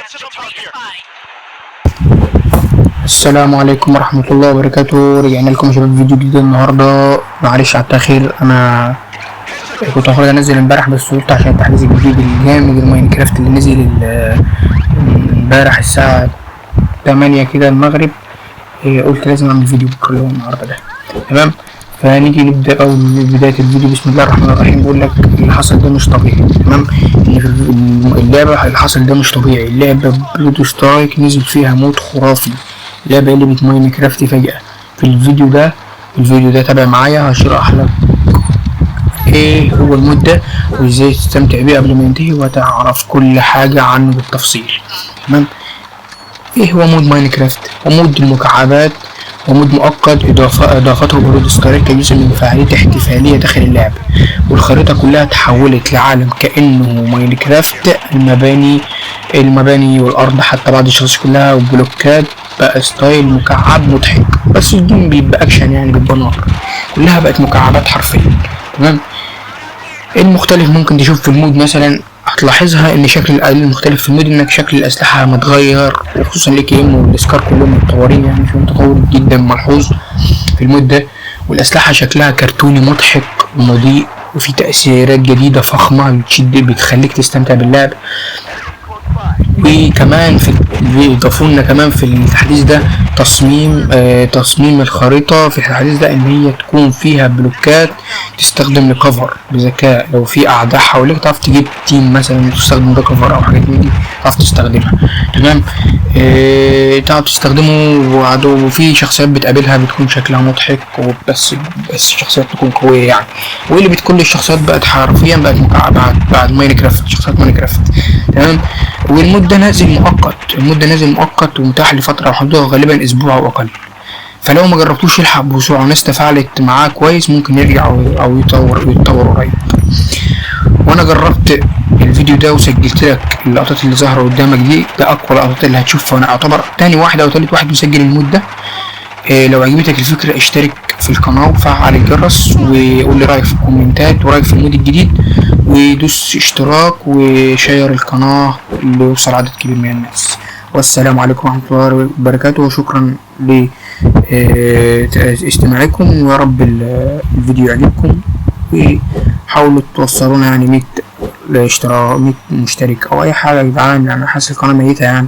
Target. السلام عليكم ورحمة الله وبركاته. رجعنا لكم يا شباب فيديو جديد النهاردة. معلش على التأخير، أنا كنت المفروض أنزل امبارح بس قلت عشان التحديث الجديد الجامد ال Minecraft اللي نزل امبارح الساعة 8 كده المغرب، قلت لازم أعمل فيديو بكرة اللي هو النهاردة ده. تمام، فنيجي نبدأ أول من بداية الفيديو. بسم الله الرحمن الرحيم. بقول لك اللي حصل ده مش طبيعي، تمام؟ اللي في اللعبة اللي حصل ده مش طبيعي. اللعبة Blood Strike نزل فيها mod خرافي، لعبة قلبت Minecraft فجأة. في الفيديو ده تابع معايا، هشرح لك ايه هو ال mod ده وازاي تستمتع بيه قبل ما ينتهي وتعرف كل حاجة عنه بالتفصيل. تمام، ايه هو mod Minecraft؟ و mod المكعبات و mod مؤقت اضافته Blood Strike كجزء من فعالية احتفالية داخل اللعبة، والخريطة كلها تحولت لعالم كأنه Minecraft. المباني والأرض، حتى بعض الشخصيات كلها وبلوكات بقى style مكعب مضحك، بس ال game بيبقى اكشن، يعني بيبقى نار. كلها بقت مكعبات حرفيا. تمام، ايه المختلف ممكن تشوف في ال mod؟ مثلا هتلاحظها ان شكل المختلف في ال mod انك شكل الاسلحه متغير، وخصوصا ال AKM وال SCAR كلهم متطورين، يعني فيهم تطور جدا ملحوظ في ال mod ده. والاسلحه شكلها كرتوني مضحك ومضيء، وفي تأثيرات جديدة فخمة بتشد، بتخليك تستمتع باللعب. وكمان في بيضافوا لنا كمان في التحديث ده تصميم الخريطة في التحديث ده ان هي تكون فيها بلوكات تستخدم ل cover بذكاء. لو في اعداء حواليك تعرف تجيب team مثلا تستخدم ده cover او حاجات من دي تعرف تستخدمها. تمام، تعرف تستخدمه وفي شخصيات بتقابلها بتكون شكلها مضحك وبس، بس الشخصيات تكون قوية يعني. واللي كل الشخصيات بقت حرفيا بقت مكعبات بعد Minecraft، شخصيات Minecraft. تمام، وال mod ده نازل مؤقت، ال mod ده نازل مؤقت ومتاح لفترة محدودة، غالبا اسبوع او اقل. فلو ما جربتوش الحق بسرعة. وناس تفاعلت معاه كويس، ممكن يرجع أو يتطور قريب. وانا جربت الفيديو ده وسجلت لك اللقطات اللي ظاهرة قدامك دي. ده اقوى اللقطات اللي هتشوفها، وانا اعتبر تاني واحد او تالت واحد مسجل ال mod ده. لو عجبتك الفكرة اشترك في القناة وفعل الجرس وقول لي رأيك في الكومنتات ورأيك في ال mod الجديد، ودوس اشتراك وشير القناة اللي يوصل عدد كبير من الناس. والسلام عليكم ورحمة الله وبركاته، وشكرا لاستماعكم، ويا رب الفيديو يعجبكم. وحاولوا توصلونا يعني 100 اشتراك، 100 مشترك او اي حاجة يا جدعان، يعني حاسس القناة ميتة يعني.